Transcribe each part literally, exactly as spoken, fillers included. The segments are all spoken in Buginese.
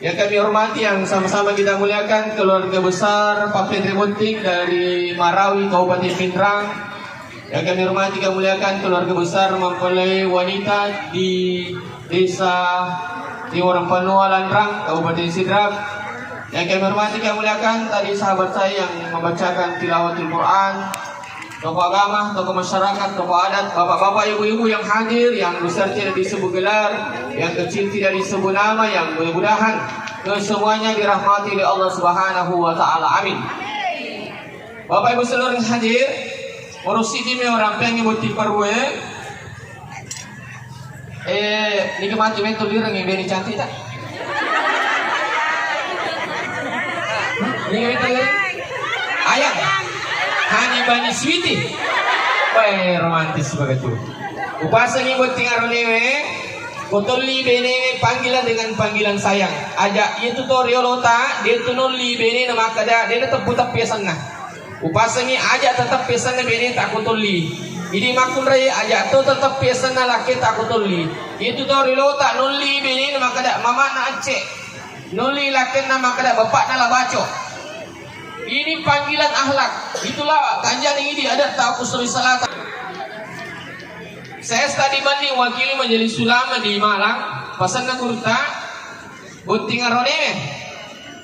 Yang kami hormati, yang sama-sama kita muliakan, keluarga besar Pak Fenri Munting dari Marawi, Kabupaten Pinrang. Yang kami hormati, kami muliakan keluarga besar mempelai wanita di Desa Tiwarampanoa Lanrang, Kabupaten Sidrap. Yang kami hormati, kami muliakan tadi sahabat saya yang membacakan tilawatul Quran, tokoh agama, tokoh masyarakat, tokoh adat, bapak-bapak, ibu-ibu yang hadir, yang besar tidak disebut gelar, yang kecil tidak disebut nama, yang mudah-mudahan kesemuanya dirahmati oleh Allah Subhanahu wa Ta'ala. Amin. Bapak Ibu seluruh yang hadir, urus ini orang pengen bukti parue. Eh, ini kemati mentor dirang yang beri cantik tak? Ini mentor dirang? Ayang. Hani bani sweetie. Weh, romantis begitu. Upasangi botting aronewe, kotolli benewe panggilan dengan panggilan sayang. Aja itu to riolota, dia tu nolli benena makkada, dia tetap tetap biasanya. Upasangi aja tetap pesanna beneta ko tolli. Idi makkunrai aja to tetap pesanna lakketa ko tolli. Itu to rilota nolli benena makkada mamana acce. Nolli lakkenna makkada bapakna la baco. Ini panggilan akhlak. Itulah kanjani idi adat tau ku Sulawesi Selatan. Saya tadi banding wakili majelis ulama di Malang, pasanna gurutta, botting aronewe.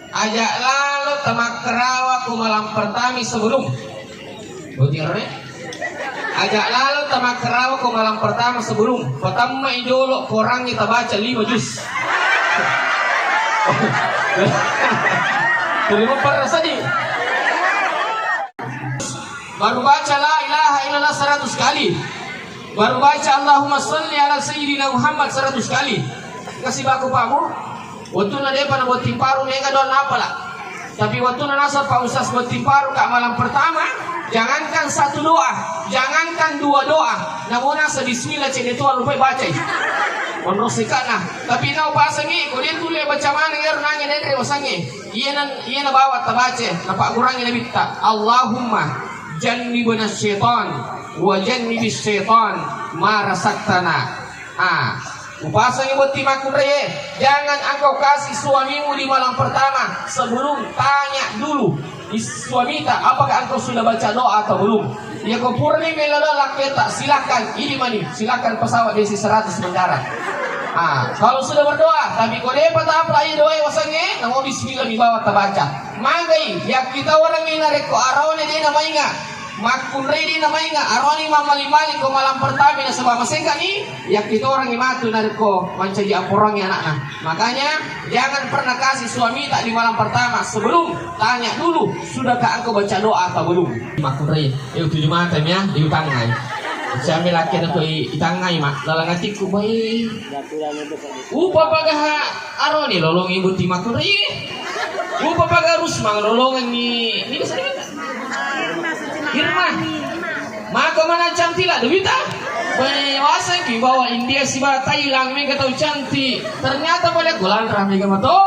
Aja lalo tamakkarawa ko malam pertama sebelum. Botting arone? Aja lalo tamakkarawa ko malam pertama sebelum. Patammai jolo korangnge tabaca lima juz. Terima parasadi. Baru baca la ilaha illallah seratus kali. Baru baca Allahumma salli ala sayyidina Muhammad seratus kali. Kasih baku pamu. Waktu na depa na botting paru mega doa napala. Tapi waktu na nasa Pak Ustaz botting paru ka malam pertama, jangankan satu doa, jangankan dua doa, namun nasa bismillah cek itu lupa baca. Menurut sikana. Tapi nau pasangi, ko dia tulis baca mana ngeru nanya nere wasangi. Iya nan, iya na bawa tabaca, na paggurangi nabitta. Allahumma jannibna syaitan wa jannibis syaitan ma razaqtana. Ah, upasangi botting makkunraie, jangan engkau kasih suamimu di malam pertama sebelum tanya dulu suamita apakah engkau sudah baca doa atau belum. Ya ko purani melo doa lakketa, silakan, ini mani, silakan pesawat D C seratus mendarat. Ah, kalau sudah berdoa, tapi ko depa tapalai doa wasange, namo bismillah mi bawa tabaca. Magai, yakkita orang ini narekko arone de na mainga. Makkunrai de na mainga, aroni mammali-mali ko malam pertama nasaba masengkani, yakkita orang matu narekko mancaji aporangi anakna. Makanya jangan pernah kasih suami tak di malam pertama sebelum tanya dulu sudahkah engkau baca doa atau belum. Makkunrai, eh tuju mata ya, diutangai. Siami laki na koi itangai mak, lalang atikku bai. Upa pagaha aroni lolongi botting makkunrai. Upa pagarus mang lolongengi. Ini bisa dikata. Irma. Maka mana cantik lah Dewita. Bai waseng ki bawa India siba Thailand mega tau cantik. Ternyata pada golan rame ga mato.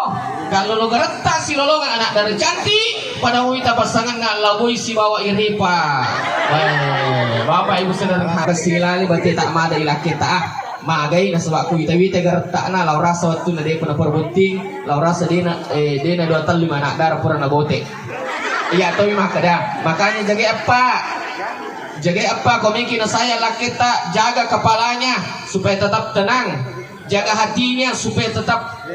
Kalau lo geretta si lolongan anak dari cantik. Pada wita pasangan na laboi sibawa iripa. Bai, Bapak Ibu saudara. Silali bate tak mada ilakketa ah. Magai nasaba ku wita-wita garetta'na lao rasa wettunna depa naperbotting, lao rasa dena, eh, dena dua tellu mana dara pura nabote. Iya tomi makkeda, makanya jagai eppa. Jagai eppa ko meki nasayang lakketta, jaga kepalanya supaya tetap tenang, jaga hatinya supaya tetap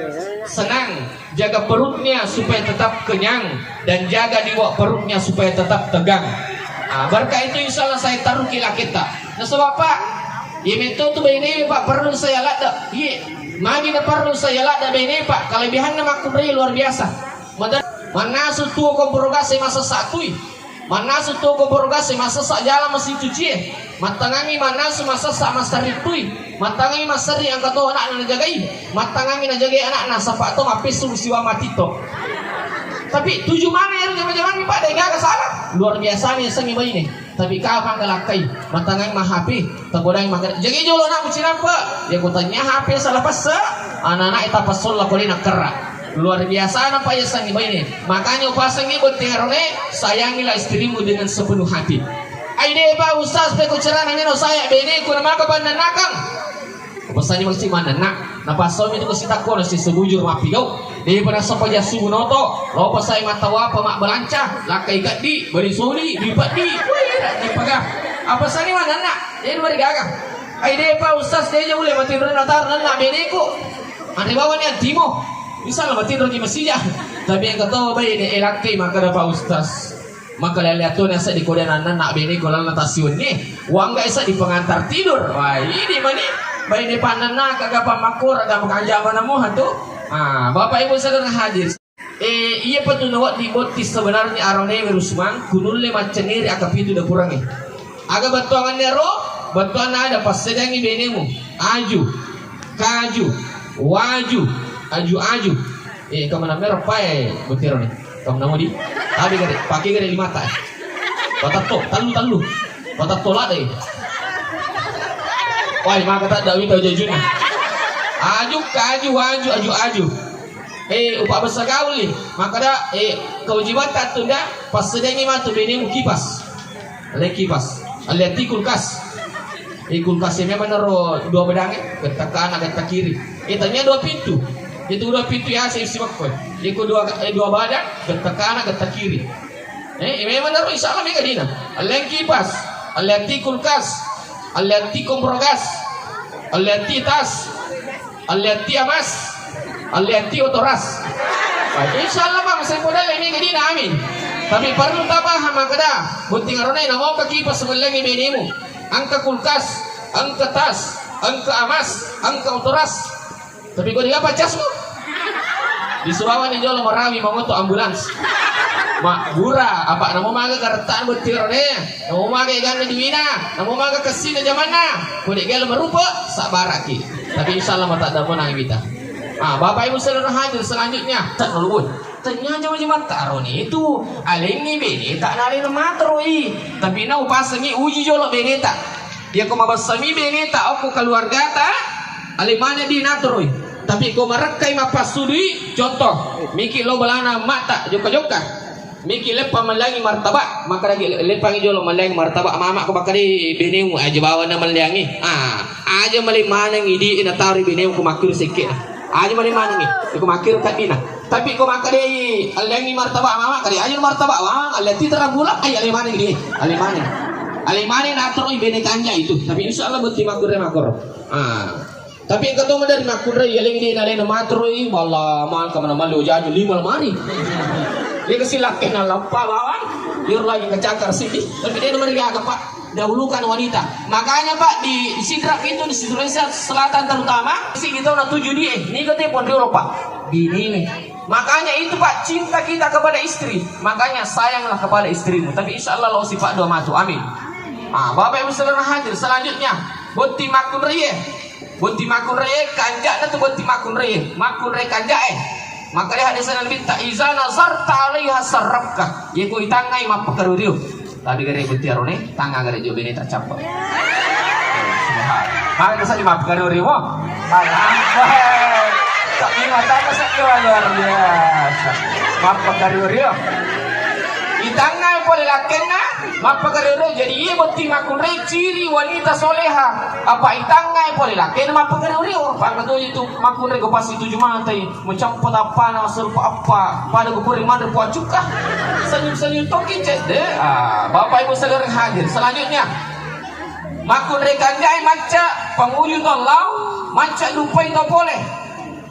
senang, jaga perutnya supaya tetap kenyang, dan jaga liwak perutnya supaya tetap tegang. Ah, berkat itu insya Allah saya taruki lakketta. Nasaba apa? Iya metto tu baine Pak perlu saya ladda. Iya. Magi na perlu saya ladda baine Pak. Kelebihanna makkunrai luar biasa. Mada-, mannasu tuo komporo gas e masessa tui. Mannasu tuo komporo gas e masessa jala mesin cuci e. Mattangangi mannasu masessa massarri tui. Mattangangi massarri angka to anakna najagai. Mattangangi najagai anakna sapa to mappessu siwa mati to. Tapi tuju mana yang jama-jamangi Pak, de gaga salah. Luar biasa ni sengi baine. Tapi kapang galakkai, matangai ma H P, takodai maka jagi jolo na mucinampa, ya kutanya H P salah passa, anak-anak ita passolla kole nakerra. Luar biasa na pa yasangi baine. Makanya upasangi botting arone, sayangilah istrimu dengan sepenuh hati. Ai de pa ustaz pe ko cerana meno saya bene ku na maka pandanakang. Upasangi mesti mandanna, na passomi tu ko sitakko na si sebujur mappigau. Depa nassappa jassu bunoto, lopa sai mattawapa mabbalanca, lakkai keddi, bali soli, dui peddi, wih, rajin paga. Apa sani manenna? Jadi marigaga. Ai depa ustaz, deja ulle matinro natar nenna beneku. Anre bawani antimo. Misalna matinro ki masija. Tapi engka to baine, eh, lakkai makkeda Pak Ustaz. Maka lele atona seddi kodananna nak bene ko lalenna tasiwenni. Wangga seddi pengantar tidur. Wah, ini mani. Baine panenna kaga pammakkora ga makanja manemu hatu. Ah, Bapak Ibu sekalian hadir. Eh, iya patu nawedding botting sebenarnya arone Rusman, kunulle maccenneri akapitu dapurangnge. Aga bettuanganna ro? Bettuanna ada passedangi benemu. Aju, kaju, waju, aju-aju. Eh, kamu namanya apa ya? Botting ro ni. Kamu namu di? Tapi gare, pakai gare lima tak? Patatto, talu talu. Patatto lada. Wah, maka tak ada wita jajuna. Aju, kaju, waju, aju, aju. Eh, upa basa gaul ni. Maka da, eh, kewajiban tak tunda, passedangi matu benemu kipas. Alleng kipas. Alleng ati kulkas. Eh, kulkas e memang naro dua badangnge, getta kana, getta kiri. Eh, tania dua pintu. Itu dua pintu ya, saya isi makkoi. Iko dua, eh, dua badang, getta kana, getta kiri. Eh, memang naro insya Allah mega dina. Alleng kipas, alleng ati kulkas, alleng ati kompor gas, alleng ati tas. Allianti amas, allianti otoras. Insya Allah, Bang, saya podale ini jadi amin. Tapi perlu tapaham makkeda, botting arone namoka kipas mellengi benemu. Engka kulkas, engka tas, engka amas, engka otoras. Tapi kau diapa casmu? Disurawani jolo marawi mangoto ambulans. Mak gura, apa namo maga karettaan botting arone? Namo maga eganna duina, namo maga kessina jamanna. Ko de gelo marupa, sabaraki. Tapi insya Allah mata damo nang wita. Ah, Bapak Ibu saudara hadir selanjutnya. Tak nulubun. Tanya jama jama taro ni itu. Alengi bene tak nalena matroi. Tapi nau pasangi uji jolo bene tak. Iya ko mabessami bene tak okko keluarga tak. Ale mana di natroi. Tapi ko marekkai mapassudui, contoh, miki lo belana mata jokka-jokka. Miki leppa mellangi martabak, maka lagi leppangi jolo mellangi martabak mama ko bakka di benemu aja bawana mellangi. Ah, aja male maneng idi na taro benemu ko makkiro sekke. Aja male maneng ko makkiro kaddina. Tapi ko makka de allangi martabak mama kali aja martabak mama alati terang bulan aja ale maneng di. Ale maneng. Ale maneng na taro bene kanja itu. Tapi insya Allah botting makkure makkoro. Ah. Tapi engka to madari makkunrai, yalengi de nalena matroi, balla mangka mana malli ojaju lima lemari. Dia kesilakke na leppa bawang, iyaro lagi kecakar sini. Tapi de namarigaga, Pak, dahulukan wanita. Makanya, Pak, di Sidrap itu, di Sulawesi Selatan terutama, sini tau na tuju die, niga te pon riolo, Pak. Bini. Makanya itu, Pak, cinta kita kepada istri. Makanya sayanglah kepada istrimu. Tapi insya Allah lo sifat dua matu. Amin. Ah, Bapak Ibu saudara hadir, selanjutnya botting makkunrai. Botting makkunrai, kanja'na tu botting makkunrai. Makkunrai kanja'e. Maka dia hadis Nabi ta, "Iza nazarta alaiha sarrafka." Ye ko itangngai mappakario-rio. Tadi gare botting arone, tanga gare jo bene tak cappa. Subhan. Maka saya mappakario-rio. Tapi mata saya luar biasa. Mappakario-rio. Itangngai pole lakkenna, mappakario-rio. Jadi iya botting makkunrai ciri wanita soleha. Apa itangngai pole lakkenna mappakario-rio. Pangka to itu makkunrai ko pasti tuju matai, macampa tappana serupa apa. Pada ko puri manre po acukka. Senyum-senyum toki cedde. Ah, Bapak Ibu saudara hadir. Selanjutnya, makkunrai kanja'e macca panguju to lao, macca lupai to pole.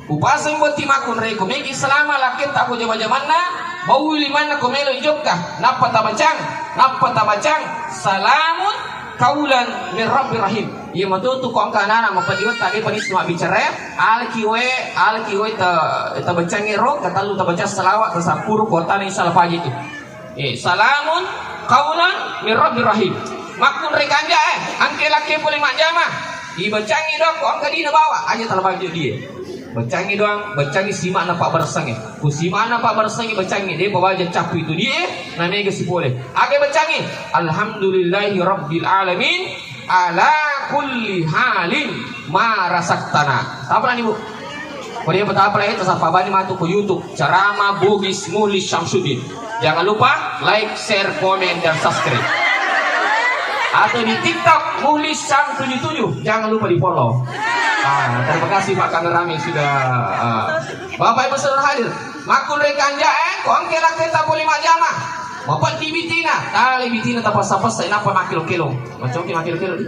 Upaseng botting makkunrai ko megi selama lakketta ko jama-jamanna, baui limanna ko melo jokka, nappa tabacang, nappa tabacang, salamun kaulan min rabbir rahim. Iya matutu ko engka anana mapadiwetta de panisma bicara, alki we, alki we ta, tabacangi ro, katellu tabacang salawat, tasappuru ko tana insya Allah paji tu. Eh, salamun kaulan min rabbir rahim. Makkunrai kanja'e, engka lakke pole majjama. Ibacangi doang ko engka dina bawa, aja talabaju die. Bacangi doang, bacangi sima'na pabbaressangnge. Ku sima'na pabbaressangnge bacangi, de pawaja cappu itu die, na mega sipole. Aga bacangi, alhamdulillahi rabbil alamin, ala kulli halin ma rasaktana. Apa ni, Bu? Ko de patapa lai, tasappa bani matu ko YouTube, Ceramah Bugis Muhlis Syamsuddin. Jangan lupa like, share, komen, dan subscribe. Atau di TikTok Muhlis Syam tujuh tujuh. Jangan lupa di-follow. Ah, terima kasih Pak Kameramen sudah, ah. Bapak Ibu saudara hadir. Makkunrai kanja, eh, ko engka lakkaita pole majjama. Mapeddi bitina, tali bitina tapessa-pessa, nappa makkelo-kelo. Macoki makkelo-kelo di.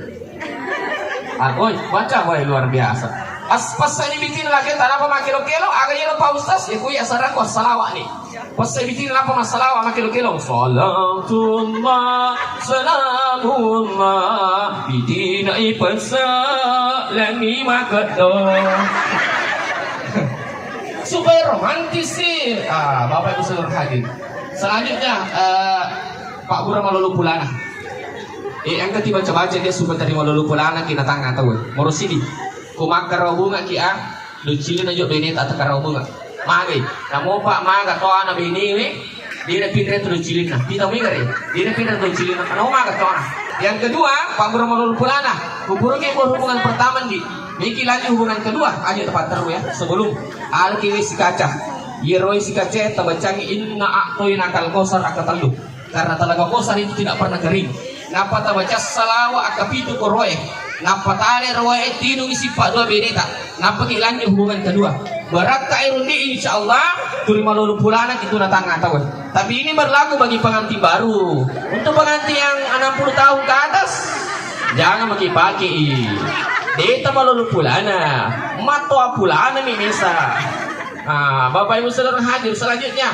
Ah, oi, baca, woi, luar biasa. As, pessani bitina lakkaita, nappa makkelo-kelo, aga yero Pak Ustaz, ya kuya sarangku assalawa ni. Pessai bitina nappa massalawa makkelo-kelo. Salatullah, salamullah, bitina ipessa, lani makeddo. Supaya romantis sih. Ah, Bapak Ibu saudara hadir. Selanjutnya, eh, Pak Guru malolo pulana. Eh, engka ti baca-baca dia supaya tadi malolo pulana kina tangan tahu. Moro sidi. Ko makkarawa bunga ki a, docilina jo beneta takkarawa bunga. Magai, namopa maga to ana benewe, dena pinre to docilinna. Pita mega re, dena pinre to docilinna. Namo maga to ana. Yang kedua, Pak Guru malolo pulana. Kuburuke berhubungan pertama di. Miki lanjut hubungan kedua, aja tepat teru ya. Sebelum alki wis kaca. Yeroi sikace tabacangi inna a'toina kal kosar akatellu. Karena Telaga Kosar itu tidak pernah kering. Nappa tabaca salawa akkapitu ko roe. Nappa tale roe tinungi sippa dua beneta. Nappa ki lanjut hubungan kedua. Barakka irundi insyaallah tuli malolo pulana kitu na tangnga tawe. Tapi ini berlaku bagi pengantin baru. Untuk pengantin yang enam puluh tahun ke atas, jangan pakai-pakai. Deta malolo pulana. Mattoa pulana mi mesa. Ah, Bapak Ibu saudara hadir selanjutnya.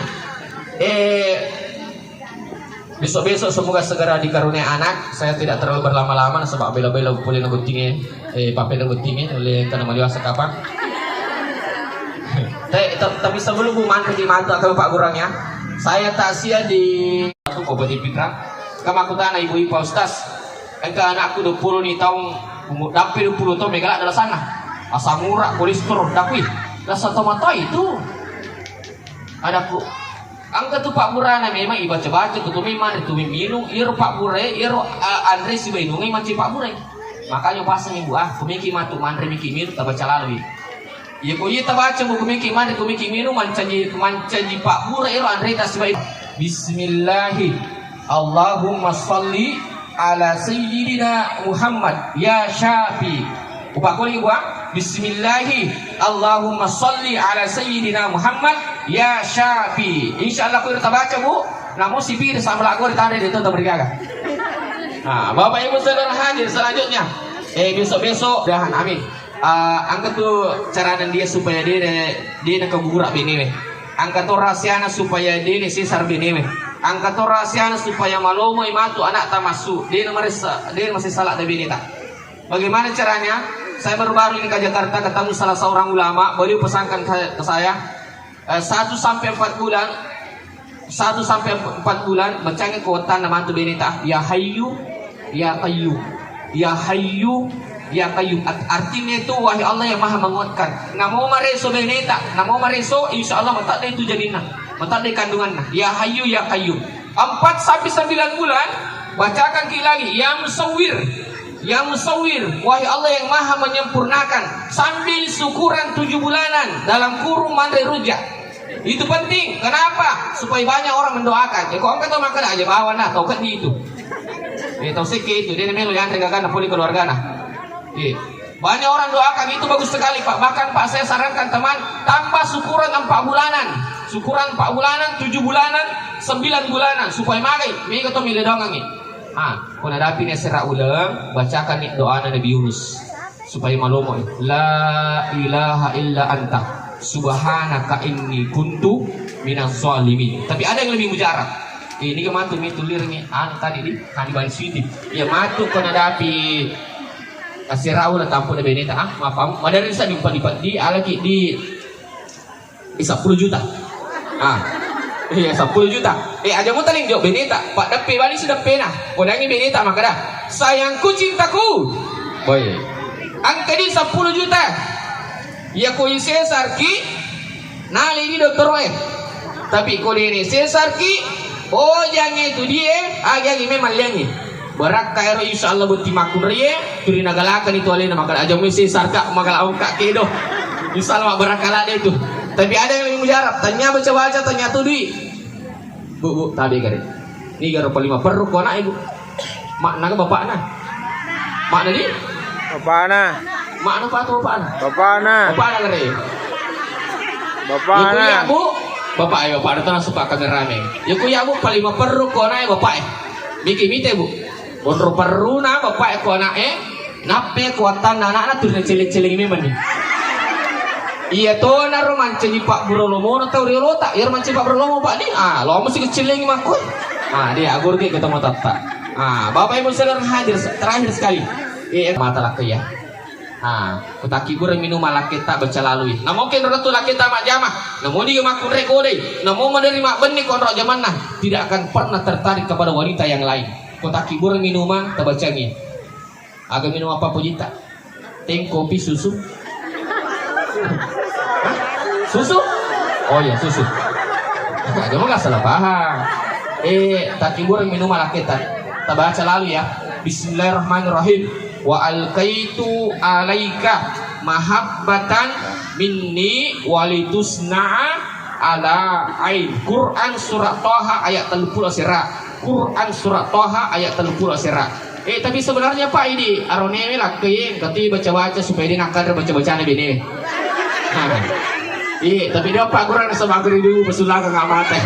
Eh, Besok-besok semoga segera dikaruniai anak. Saya tidak terlalu berlama-lama nasaba bela-bela pole na bottinge, eh, papeda bottinge oleh karena maliwasa kapang. Tapi, tapi sebelum bu manre di matu atau Pak Gurang ya, saya takziah di aku kau beri fitra. Kamu aku tanya ibu-ibu Pak Ustaz, engka anakku dua puluh ni tahun umur dapat dua puluh tahun megala adalah sana asam urat kolesterol dakui rasa tomatoi itu. Adaku, engka tu pabburana memang ibaca-baca, tu tumi manre, tumi minung, iyaro pabburae, iyaro, eh, anre sibawa inungnge mancaji pabburae. Makanya pasang ibu, ah, kumiki matu manre miki minung, tabaca laloi. Iya ko iya tabaca bu kumiki manre, kumiki minung, mancaji, mancaji pabbura iyaro anre ta sibawa inung. Bismillahi. Allahumma salli ala sayyidina Muhammad ya Syafi. Upakkoni gua, bismillahi, Allahumma salli ala sayyidina Muhammad ya Syafi. Insyaallah ku tabaca bu, namun sipir sama lagu di tanda itu tak bergaga. Nah, Bapak Ibu saudara hadir selanjutnya. Eh, besok-besok dahan amin. Ah, engka tu carana dia supaya dia, dia nakagura benewe. Engka to rahasiana supaya dia sesar benewe. Engka to rahasiana supaya malomoi matu anakta massu. Dia maressa, dia masih salah da beneta. Bagaimana caranya? Saya baru-baru ini ke Jakarta ketemu salah seorang ulama. Beliau pesankan ke, ke saya, eh, satu sampai empat bulan, satu sampai empat bulan, bacangngi kuatanna matu beneta, ya Hayyu, ya Qayyum, ya Hayyu, ya Qayyum. Art-, artinya itu, wahai Allah yang Maha Menguatkan. Namo mareso beneta, namo mareso, insya Allah matadde itu janinna, matadde kandunganna. Ya Hayyu, ya Qayyum. Empat sampai sembilan bulan, bacakan ki lagi, ya Musawwir, ya Musawwir, wahai Allah yang Maha Menyempurnakan, sambil syukuran tujuh bulanan dalam kurung manre rujak. Itu penting. Kenapa? Supaya banyak orang mendoakan. Ya, kok engka tau makkeda aja bawa nah, tau keddi itu. Ya, tau sekke itu. Dia melo yanre gagana poli keluargana. Iya. Banyak orang doakan itu bagus sekali, Pak. Bahkan, Pak, saya sarankan teman tambah syukuran empat bulanan. Syukuran empat bulanan, tujuh bulanan, sembilan bulanan supaya magai. Mega to mile doangangi. Ah, ko nadapi ni sera uleng, bacakan ni doana Nabi Yunus. Supaya malomo, la ilaha illa anta subhanaka inni kuntu minaz zalimin. Tapi ada yang lebih mujarab. Ini ke matu mi tulir ni anu tadi di hani ban siti. Ya matu ko nadapi kasirau la tampu na beneta ah mapam madari sa di padi padi alaki di Di seppulo juta. Ah. Iya, seppulo juta. Eh, aja mutaling jo beneta. Pak deppe bali si deppena. Kodangi beneta makkeda, "Sayangku cintaku." Boy. Angka di seppulo juta. Ya ko isesarki nali di dokter wae. Tapi ko dene sesarki, oh jange tu die, agi-agi memang liangi. Barakka ero insyaallah botting makkunraie, tuli nagalakani tu alena makkeda aja mui sesarka magala ongka kedo. Insyaallah mabbarakka ladde tu. Tapi ada yang lebih mujarab, tanya baca-baca, tanya tu dui. Bu, bu, tabe gare. Ni garo palima perru ko anak ibu. Makna ke bapakna? Makna di? Bapakna. Makna apa tu bapakna? Bapakna. Bapakna kare. Bapakna. Iku ya, Bu. Bapak, ayo, Pak, datang langsung, Pak, kameramen. Iku ya, Bu, paling maperru ko anak, eh, Bapak, eh. Miki mite, Bu. Bonro perruna Bapak, eh, ko anak, eh. Nappe ko wattanna anakna tuli naceleng-celengi memang ni. Iya tonaro mancaji pabbura lomono tau riolota, iyaro mancaji pabbura lomo, Pak, ni. Ah, lo mesti keceleng makko. Ah, dia agurge ketemu tatta. Ah, Bapak Ibu saudara hadir se-, terakhir sekali. Eh, mata lakko ya. Ah, kutakkibureng minumang lakketta baca lalui. Namo ke ratu lakketta majjama. Namo ni makkunre kodei. Namo maderi mabbenni konro jamanna. Tidak akan pernah tertarik kepada wanita yang lain. Kutakkibureng minumang tabacangi. Aga minum apa pojita? Teh, kopi, susu? Hah? Susu? Oh iya, susu. Aja mah nggak salah paham. Eh, takibur minum alaketa. Tabaca lalu ya. Bismillahirrahmanirrahim. Wa alqaitu alaika mahabbatan minni walitusna'a ala ain. Quran surat Toha ayat tellu puluh sera. Quran surat Toha ayat tellu puluh sera. Eh, tapi sebenarnya, Pak, ini aronewe lakkai engka tu baca-baca supaya dia nakar baca-bacana bene. Nah. Iya, tapi dia, Pak, kurang sama guru dulu pesulaka nggak mate.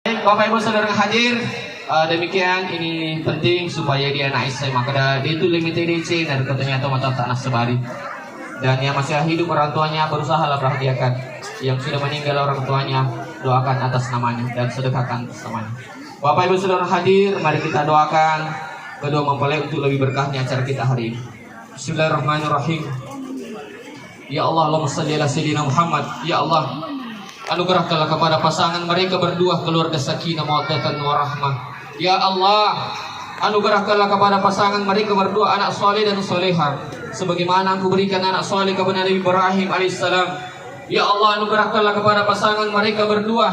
Bapak Ibu Saudara hadir, eh, demikian ini penting supaya dia naik saya maka dia itu limit D C dan katanya atau mata tak nasabari. Dan yang masih hidup orang tuanya berusahalah perhatiakan. Yang sudah meninggal orang tuanya doakan atas namanya dan sedekahkan atas namanya. Bapak Ibu Saudara hadir, mari kita doakan kedua mempelai untuk lebih berkahnya acara kita hari ini. Bismillahirrahmanirrahim. Ya Allah, Allahumma salli ala Sayyidina Muhammad. Ya Allah, anugerahkanlah kepada pasangan mereka berdua keluarga sakinah mawaddah warahmah. Ya Allah, anugerahkanlah kepada pasangan mereka berdua anak saleh dan salehah, sebagaimana Engkau berikan anak saleh kepada Nabi Ibrahim alaihissalam. Ya Allah, anugerahkanlah kepada pasangan mereka berdua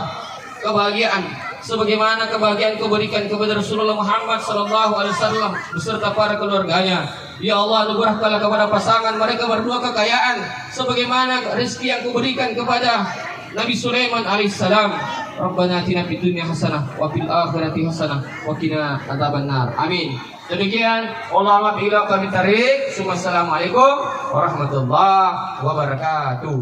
kebahagiaan sebagaimana kebahagiaan Kau berikan kepada Rasulullah Muhammad sallallahu alaihi wasallam beserta para keluarganya. Ya Allah, anugerahkanlah kepada pasangan mereka berdua kekayaan sebagaimana rezeki yang Kau berikan kepada Nabi Sulaiman alaihissalam. Rabbana atina fid dunya hasanah wa fil akhirati hasanah wa qina adzabannar. Amin. Demikian, Allahumma ila kami tarik. Assalamualaikum warahmatullahi wabarakatuh.